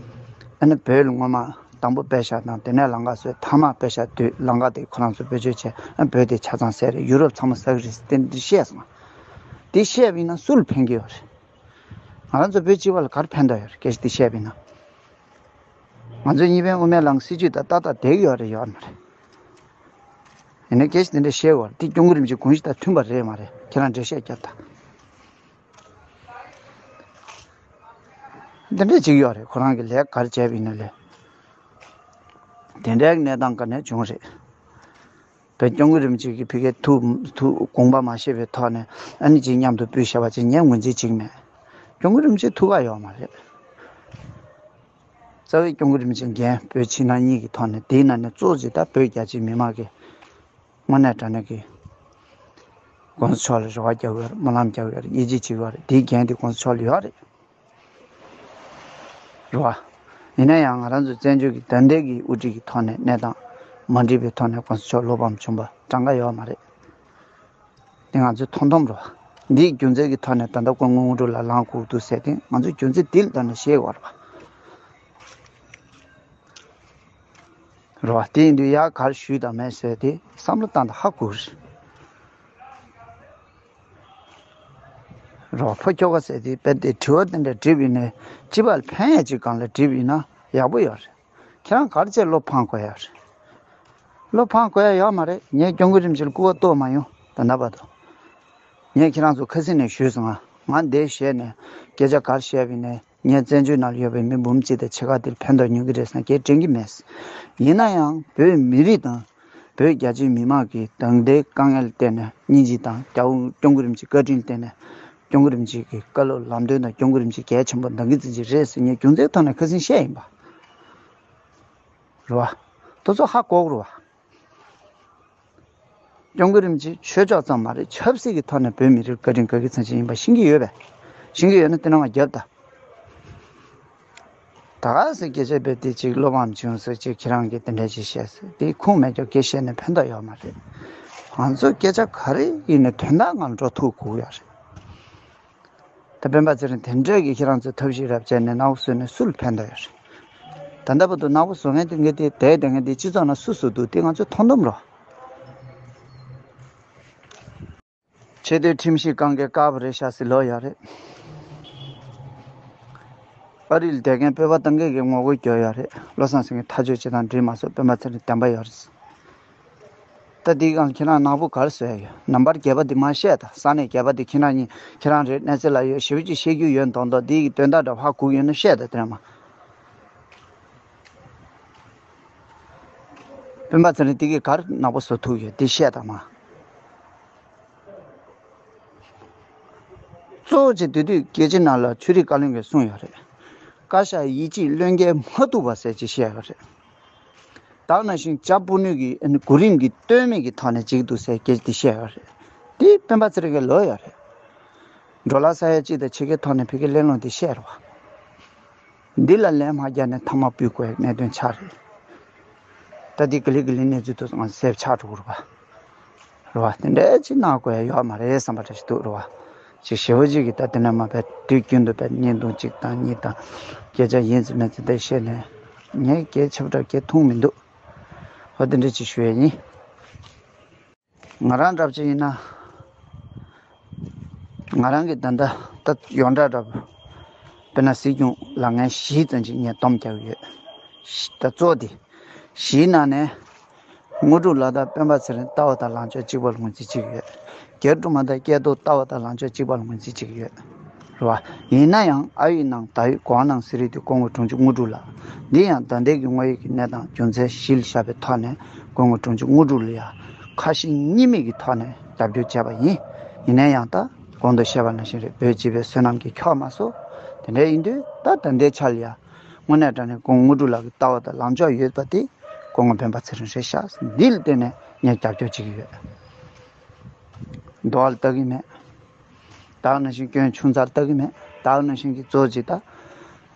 ཨ་ནི་བོད་ལ་སྔོན་མ་དང་པོ་པེ་ཤ་དང་དེ་ནས་ལམ་ཁ་བཟོས། མཐའ་མ་པེ་ཤ་དུས་ལམ་ཁ་དེ་ཁོ་རང་ཚོས་བེད་སྤྱོད་བྱས། ཨ་བོད་དེ་ཆ་ཚང་ཟས་རེད། ཡུ་རོབ་ཚང་མ་ཟ་གི་རེད་ཟེར་དེ་འདྲ་བཤད་སོང་། དེ་བཤད་པ་ཡིན་ན་སུ་ལ་ཕན་གྱི་ཡོད་རེད། ང་རང་ཚོ་བོད་སྤྱི་པ་ལ་ག་རེ་ཕན་ཐོགས་ཡོད་རེད། སྐད་ཆ་དེ་བཤད་པ་ཡིན་ན། ང་ཚོའི་གཉིས་ཕན་དབུ་མའི་ལམ་སྲིད་ཇུས་དང་ཏག་ཏག་བསྡད་ཀྱི་ཡོད་རེད། ཡོད་མ་རེད། ཡིན་ནའི་སྐད་ཆ་དེ་འདྲ་བཤད་དགོས་རེད། དེ་སྐྱབས་མགོན་རིན་པོ་ཆེའི་དགོངས་གཞི་དང་མཐུན་པ་རེད་མ་རེད། ཁྱེད་རང་འགྲེལ་བཤད་རྒྱབ་དང་། དེ་འདྲ་ཅིག་ཡོད་རེད། ཁོ་རང་གིས་ལས་ཀ་ག་རེ་བྱས་པ་ཡིན་ན་ལས། དེ་འདྲའི་གནས་སྟངས་ག་ནས་བྱུང་རེད། བོད་སྐྱབས་མགོན་རིན་པོ་ཆེ་གིས་ཕ་གིའི་ཐུགས་ཐུགས་དགོངས་པ་མ་བཞེས་པའི་ཐོག་ནས་ཨ་ནི་ཅིག་མཉམ་དུ་སྤོས་བཞག་པ་ཅིག་ངས་ངོས་འཛིན་བྱེད་ཀྱི་མེད། སྐྱབས་མགོན་རིན་པོ་ཆེ་ཐུགས་ཁག་ཡོད་མ་རེད། རྩ་བའི་སྐྱབས་མགོན་རིན་པོ་ཆེ་འགན་བོད་ཕྱི་ནང་གཉིས་ཀྱི་ཐོག་ནས། དེའི་ནང་ནས་གཙོ་ཆེ་ད་བོད་རྒྱ་ཆེའི་མི་མང་གི་དངོས་གནས་དྲང་གནས་ཀྱི་༸གོང་ས་མཆོག་ལ་རེ་བ་རྒྱག་གི་ཡོད་རེད། སྨོན་ལམ་རྒྱག་གི་ཡོད་རེད། ཡིད་ཆེས་བྱེད་ཀྱི་ཡོད་རེད། དེའི་འགན་དེ་༸གོང་ས་མཆོག་ལ་ཡོད་རེད། རེད་བ། ཡིན་ན་ཡང་ང་རང་ཚོ་བཙན་བྱོལ་གྱི་ད་ལྟའི་གི་དབུ་ཁྲིད་ཀྱི་ཐོག་ནས་གནས་སྟངས་མ་འགྲིག་པའི་ཐོག་ནས་༸གོང་ས་མཆོག་བློ་ཕམ་བྱུང་བ་གྲངས་ཀ་ཡོད་མ་རེད། དེ་ང་ཚོས་མཐོང་སྡོམ་རེད་བ། འདིའི་རྒྱུ་མཚན་གྱི་ཐོག་ནས་ད་ལྟ་སྐུ་ངོ་དངོས་གྲུབ་ལགས་ལངས་དགོས་འདུག་ཟེར་ཏེ་ང་ཚོས་རྒྱུ་མཚན་འདི་ལ་ལྟ་ནས་བཤད་དགོས་རེད་བ། རེད་བ། དེ་ཡིན་དུས་ཡར་ག་རེ་ཞུས་དང་མེད་ཟེར་ཏེ་བསམ་བློ་བཏང་དང་ཧ་གོ་གི་རེད། རོ་ཕོ་ཁྱོ་ག་ཟེར་དེ་དཔེ་དེ་དྲི་བ་དེ་འདྲ་དྲིས་པ་ཡིན་ནའི་སྤྱི་པ་ལ་ཕན་ཡ་ཅིག་སྒང་ལ་དྲིས་པ་ཡིན་ན་ཡག་པོ་ཡོད་རེད། ཁྱེད་རང་ག་རེ་བྱས་བློ་ཕམ་དགོས་ཡ་རེད། བློ་ཕམ་དགོས་ཡ་ཡོད་མ་རེད། ངས་སྐྱབས་མགོན་རིན་པོ་ཆེ་ལ་སྐུར་བ་གཏོང་མ་ཡོང་ད་ལྟ་བར་དུ། ངས་ཁྱེད་རང་ཚོ་ཁ་སང་ནས་ཞུས་སོང་ང་། ང་འདིར་བཞུགས་ནས་སྐད་ཆ་ག་རེ་བཤད་པ་ཡིན་ནའི་ངས་བཙན་བྱོལ་ནང་ལ་ཡོད་པའི་མི་འབུམ་གཅིག་དང་ཕྱེད་ཀ་དེར་ཕན་ཐོགས་ཡོང་གི་རེད་བསམ་གྱི་དྲན་གྱི་མེད། ཡིན་ན་ཡང་བོད་མི་རིགས་དང་བོད་རྒྱ་ཆེའི་མི་མང་གིས་ད་ལྟའི་དཀའ་ངལ་ལ་བརྟེན་ནས་སྙིང་རྗེ་དང་སྐྱབས་སྐྱབས་མགོན་རིན་པོ་ཆེའི་བཀའ་དྲིན་ལ་བརྟེན་ནས་སྐྱབས་མགོན་རིན་པོ་ཆེ་གི་བཀའ་སློབ་ལམ་སྟོན་དང་སྐྱབས་མགོན་རིན་པོ་ཆེ་གལ་ཆེན་པོ་གནང་གི་ཙི་ཙི་རེད་ཟེར་ངས་རྒྱུ་མཚན་ཐོག་ནས་ཁ་སང་བཤད་ཡིན་པ། རེད་བ། དེ་ཚོ་ཧ་གོ་གི་རེད་བ། སྐྱབས་མགོན་རིན་པོ་ཆེ་ཆོས་ཕྱོགས་ཙམ་མ་རེད། ཆབ་སྲིད་ཀྱི་ཐོག་ནས་བོད་མི་རིགས་བཀའ་དྲིན་དགའ་གི་ཚང་ཆེན་ཡིན་པ་ཤེས་ཀྱི་ཡོད་པས། ཤེས་ཀྱི་ཡོད་ན་དེ་ནང་ང་རྒྱབ་ད། ད་ག་ཟེ་སྐད་ཆ་བེད་དེ་ཅིག་བློ་ཕམ་བྱུང་ཟེར་ཅིག་ཁྱེད་རང་གིས་དེ་འདྲ་ཅིག་བཤད་ཟེར་དེ་ཁུངས་མེད་ཀྱང་སྐད་བཤད་ནས་ཕན་ཐོགས་ཡོད་མ་རེད། ང་ཚོ་སྐད་ཆ་ག་རེ་ཡིན་ནའི་དོན་དག་ངང་འགྲོ་ཐུབ་དགོས་ཡ་རེད། ད་སྤེན་པ་ཚེ་རིང་དེ་འདྲས་ཀྱིས་ཁྱེད་རང་ཚོས་ཐབས་ཤེས་རབ་བྱས་ནས་ནག་པོ་བཟོས་ནས་སུ་ལ་ཕན་ཐོགས་ཡོད་རེད། ད་ལྟ་བར་དུ་ནག་པོ་བཟོ་མཁན་དེ་ངས་དེ་དེ་དེ་ངས་དེ་སྤྱི་ཚོགས་ནང་སུ་བཟོ་འདུག་དེ་ང་ཚོས་མཐོང་སྡོམ་རོགས། ཆེས་མཐོའི་ཁྲིམས་ཞིབ་ཁང་གིས་དཀར་པོ་རེད་ཤག་ཟེར་ལབ་ཡོད་རེད། ཨ་རི་ལ་བསྡད་མཁན་སྤོབས་པ་བཏང་མཁན་གྱིས་ངོ་རྒོལ་བརྒྱབ་ཡོད་རེད། བློ་བཟང་སེང་གེ་ཐག་གཅོད་བྱེད་སྟངས་འགྲིག་མ་སོང་། སྤེན་པ་ཚེ་རིང་བདེན་པ་ཡོད་རེད། ད་འདི་སྒང་ཁྱེད་རང་ནག་པོ་ག་རེ་བཟོ་ཡ་ཡོད། ནམ་བར་བརྒྱད་པ་འདི་མར་བཤད་དང་། ས་གནས་བརྒྱད་པ་འདི་ཁྱེད་རང་གཉིས་ཁྱེད་རང་རེད་གནས་ཚུལ་ལ་ཡོད་ཞེ་པོ་ཅིག་བཤད་རྒྱུ་ཡོད་མདོག་མདོག་འདི་གི་དོན་དག་འདྲ་ཧ་གོ་གི་ཡོད་ན་བཤད་དང་། དེ་རེད་མ། སྤེན་པ་ཚེ་རིང་འདི་གིས་ག་རེ་ནག་པོ་བཟོ་ཐུབ་ཡོད་འདི་བཤད་དང་མ། གཙོ་བོ་ཆེ་དེ་དུས་རྒྱལ་སྤྱི་ནང་ལ་ཆོས་རིག་བཀའ་བློན་གྱིས་གསུངས་ཡོད་རེད། བཀའ་ཤག་ཡིད་ཆེས་བློས་འགེལ་མ་ཐུབ་པ་ཟེར་ཅིག་བཤད་ཡོད་རེད། ད་ག་ནང་བཞིན་བྱ་སྤུ་ནུས་ཀྱི་ཨ་ནི་གོ་རིམ་གྱི་ལྟོས་མེད་ཀྱི་ཐོག་ནས་བྱེད་ཀྱི་འདུག་ཟེར་སྐད་ཆ་དེ་བཤད་ཡོད་རེད། དེ་སྤེན་པ་ཚེ་རིང་གིས་ལབ་ཡོད་རེད། འགྲོ་ལ་ས་ཡ་གཅིག་དང་ཕྱེད་ཀའི་ཐོག་ནས་ཕ་གིའི་གླེང་སློང་དེ་བཤད་རེད་བ། འདི་ལ་ལན་མ་རྒྱག་ནས་མཐའ་མ་ཕུད་དགོས་གནད་དོན་ཆགས་རེད། ད་འདི་ག་ལེ་ག་ལེ་གནས་ཚུལ་དུ་ང་ཚོ་སེབ་ཆགས་འགྲོ་གི་རེད་བ། རེད་བ། དེ་འདྲའི་ཅིག་གནང་དགོས་ཡ་ཡོད་མ་རེད་བསམ་པ་འདྲ་ཞིག་འདུག་རེད་བ། ཅིག་ཞེ་པོ་ཅིག་གིས་ད་དེ་ནས་མ་བས་དུས་རྒྱུན་དུ་བས་བརྙན་ཐུང་གཅིག་དང་གཉིས་དང་སྐད་ཆ་ཡིན་ཙམ་མིན་ཙམ་དེ་བཤད་ནས་ངས་སྐད་ཆ་འདྲ་སྐད་ཐུང་མི་འདུག་འོ་དེ་འདྲ་ཅིག་ཞུ་ཡ་ཡིན། ང་རང་འདྲ་ཅིག་ཡིན་ན། ང་རང་གི་ད་ལྟ་ད་ཡོངས་གྲགས་འདྲ་པོ། དཔེར་ན་སྲིད་སྐྱོང་ལ་ངས་བཞི་ཙམ་ཅིག་ངས་སྡོམ་རྒྱག་གི་ཡོད། ད་གཙོ་བོ་དེ། བཞིའི་ནང་ནས། དངོས་གྲུབ་ལགས་དང་སྤེན་པ་ཚེ་རིང་ལྟ་བ་དང་ལངས་ཕྱོགས་གཅིག་པ་ལ་ངོས་འཛིན་བྱེད་ཀྱི་ཡོད། རྒྱ་སྒྲོལ་མ་དང་སྐལ་རྡོར་ལྟ་བ་དང་ལངས་ཕྱོགས་གཅིག་པ་ལ་ངོས་འཛིན་བྱེད་ཀྱི་ཡོད། རེད་བ། ཡིན་ན་ཡང་ཨ་ཡིག་ནང་ད་ཡིག་གོང་ནང་གསལ་རིགས་དེ་སྐུ་ངོ་དྲུང་ཆེ་དངོས་གྲུབ་ལགས། འདི་ཡང་ད་ལྟའི་གི་དངོས་ཡོད་ཀྱི་གནས་སྟངས་རྒྱུ་མཚན་གཞིར་བཞག་པའི་ཐོག་ནས་སྐུ་ངོ་དྲུང་ཆེ་དངོས་གྲུབ་ལ་ཡང་ཁ་ཞེ་གཉིས་མེད་ཀྱི་ཐོག་ནས་རྒྱབ་སྐྱོར་བྱས་པ་ཡིན། ཡིན་ན་ཡང་ད་གོང་དུ་བཤད་པ་ནང་བཞིན་རེད། བོད་སྤྱི་པའི་བསོད་ནམས་ཀྱིས་ཁྱོག་མ་སོང་། དེ་འདྲ་ཡིན་དུས་ད་ད་ལྟའི་ཆ་ལ་ཡང་དངོས་གནས་དྲང་གནས་སྐུ་ངོ་དངོས་གྲུབ་ལགས་ཀྱི་ལྟ་བ་དང་ལངས་ཕྱོགས་ཡོད་པ་དེ་སྐུ་ངོ་སྤེན་པ་ཚེ་རིང་རེད་ཤག་འདི་ལ་བརྟེན་ནས་ངས་རྒྱབ་སྐྱོར་བྱེད་ཀྱི་ཡོད། འདུག་བ་ལ་ལྟ་གི་མེད། ད་ག་ནང་བཞིན་སྐྱོན་ཆུང་ཙག་ལྟ་གི་མེད། ད་ག་ནང་བཞིན་གྱི་གཙོ་ཆེ་ད།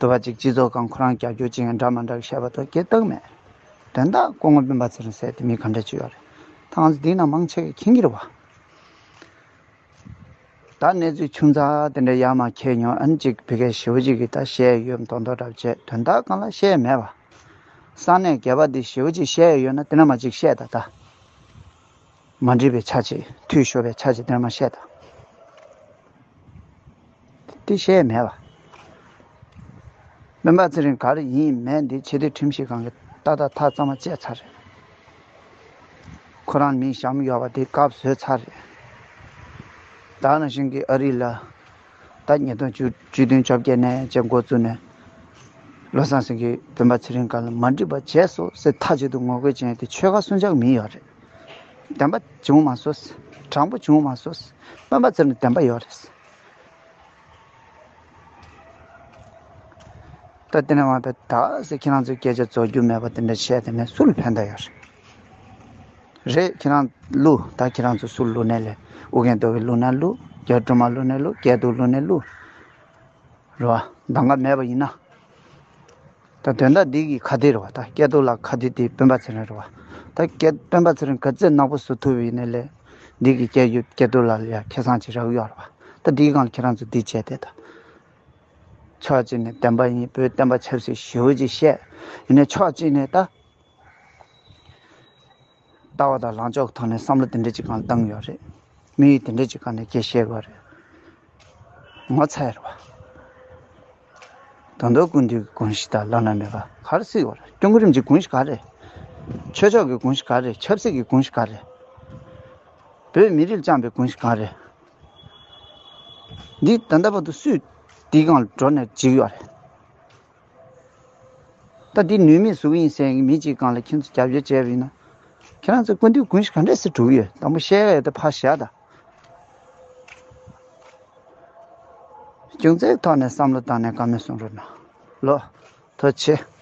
དུ་བ་ཅིག་སྤྱི་ཚོགས་སྒང་ཁོ་རང་རྒྱབ་སྐྱོར་བྱེད་མཁན་འདྲ་མ་འདྲ་གི་བཤད་པ་དང་སྐད་ལྟ་གི་མེད། དོན་དག་སྐུ་ངོ་སྤེན་པ་ཚེ་རིང་ཟེར་དེ་མི་ག་འདྲ་ཅིག་ཡོད་རེད། ད་ང་ཚོ་འདི་ན་མང་ཆེ་གིས་མཁྱེན་གྱི་རེད་བ། ད་གནས་ཚུལ་ཆུང་ཙག་དེ་འདྲ་ཡར་མར་ཁྱེར་མྱོང་ཨ་ནི་ཅིག་ཕ་གིའི་ཞེ་པོ་ཅིག་གིས་ད་བཤད་ཡོད་མདོག་མདོག་འདྲ་པོ་བྱས་དོན་དག་སྒང་ལ་བཤད་མེད་པ། ས་གནས་བརྒྱད་པ་འདི་ཞེ་པོ་ཅིག་བཤད་ཡོད་ན་དེ་འདྲ་མ་ཅིག་བཤད་ད་ད། མ་འགྲིག་པའི་ཆ་ཅིག་འཐུས་ཤོར་བའི་ཆ་ཅིག་དེ་འདྲ་མ་བཤད་ད། དེ་བཤད་མེད་པ། སྤེན་པ་ཚེ་རིང་ག་རེ་ཡིན་མེད་འདི་ཆེས་མཐོའི་ཁྲིམས་ཞིབ་ཁང་གིས་ཏག་ཏག་ཐག་གཙང་མ་བཅད་ཚར་རེད། ཁོ་རང་མིང་གཞན་ཡོད་པ་དེ་བཀག་བཟོས་ཚར་རེད། ད་ནང་བཞིན་གྱི་ཨ་རི་ལ་ད་ཉིས་སྟོང་བཅུ་བཅུ་བདུན་བཅོ་བརྒྱད་ནས་བཅས་འགོ་བཙུགས་ནས་བློ་བཟང་སེང་གེ་སྤེན་པ་ཚེ་རིང་སྒང་ལ་མ་འགྲིག་པ་བྱས་སོང་ཟེར་མཐའ་གཅིག་ཏུ་ངོ་རྒོལ་བྱས་ཏེ་ཆོལ་ཁ་སུན་ཆག་མི་ཡོད་རེད། བདེན་པ་བྱུང་མ་སོང་། དྲང་པོ་བྱུང་མ་སོང་། སྤེན་པ་ཚེ་རིང་བདེན་པ་ཡོད་རེད། ད་དེ་ནས་མ་པའི་ད་ཟེར་ཁྱེད་རང་ཚོའི་སྐད་ཆ་རྫོགས་རྒྱུ་མེད་པ་དེ་འདྲ་བཤད་དེ་ནས་སུ་ལ་ཕན་ཐོགས་ཡོད་རེད། རེད། ཁྱེད་རང་བླུག་ད་ཁྱེད་རང་ཚོ་སུ་ལ་བླུག་ནས་ལས། ཨུ་རྒྱན་རྡོ་རྗེ་བླུག་ན་བླུག་རྒྱ་སྒྲོལ་མ་བླུག་ནས་བླུག་སྐལ་རྡོར་བླུག་ནས་བླུག་རེད་བ། གདམ་ག་མེད་པ་ཡིན་ན། ད་དོན་དག་འདི་གི་ཁ་བདེ་རེད་བ། ད་སྐལ་རྡོར་ལགས་ཁ་བདེ་དེ་སྤེན་པ་ཚེ་རིང་རེད་བ། ད་སྐལ་སྤེན་པ་ཚེ་རིང་ག་ཚོད་ནག་པོ་བཟོ་ཐུབ་ཡིན་ནས་ལས། འདི་གི་སྐལ་རྒྱུ་སྐལ་རྡོར་ལགས་ལ་ཡ་ཁེ་བཟང་ཅིག་རག་ཡོད་རེད་བ། ད་འདིའི་སྒང་ལ་ཁྱེད་རང་ཚོ་འདི་བྱས་ཏེ་ད། ཕྱོགས་གཅིག་ནས་བདེན་པ་ཡིན། བོད་བསྟན་པ་ཆབ་སྲིད་ཞེ་པོ་ཅིག་བཤད། ཡིན་ནའི་ཕྱོགས་གཅིག་ནས་ད། ལྟ་བ་དང་ལངས་ཕྱོགས་ཐོག་ནས་བསམ་བློ་དེ་འདྲ་ཅིག་སྒང་བཏང་ཡོད་རེད། དམིགས་ཡུལ་དེ་འདྲ་ཅིག་སྒང་ནས་སྐད་བཤད་དགོས་རེད། ངོ་ཚ་ཡོད་རེད་བ། ད་དུང་ཀུན་འདུས་ཀྱི་དགོངས་གཞི་དང་བླ་ན་མེད་པ་ག་རེ་སྲིད་ཡོད་རེད། སྐྱབས་མགོན་རིན་པོ་ཆེའི་དགོངས་གཞི་ག་རེད། ཆོས་ཕྱོགས་ཀྱི་དགོངས་གཞི་ག་རེད། ཆབ་སྲིད་ཀྱི་དགོངས་གཞི་ག་རེད། བོད་མི་རིགས་བཅངས་པའི་དགོངས་གཞི་ག་རེད། འདི་ད་ལྟ་བར་དུ་སུས་འདིའི་སྒང་ལ་འགྲོ་ནས་འཇིགས་ཡོད་རེད། ད་འདི་ནུས་མེད་བཟོ་གི་ཡིན་ཟེར་མི་གཅིག་སྒང་ལ་ཁྱེད་ཚོ་རྒྱབ་སྐྱོར་བྱས་པ་ཡིན་ན། ཁྱེད་རང་ཚོ་སྐུ་མདུན་དགོངས་གཞི་ག་འདྲས་སེ་སྒྲུབ་ཡོད། དང་པོ་བཤད་ཡ་ཡོད་དེ་ཕར་བཞག་ད། རྒྱུ་མཚན་ཐོག་ནས་བསམ་བློ་བཏང་ནས་བཀའ་མོལ་གསུང་རོགས་གནང་། ལོ། ཐུགས་རྗེ་ཆེ།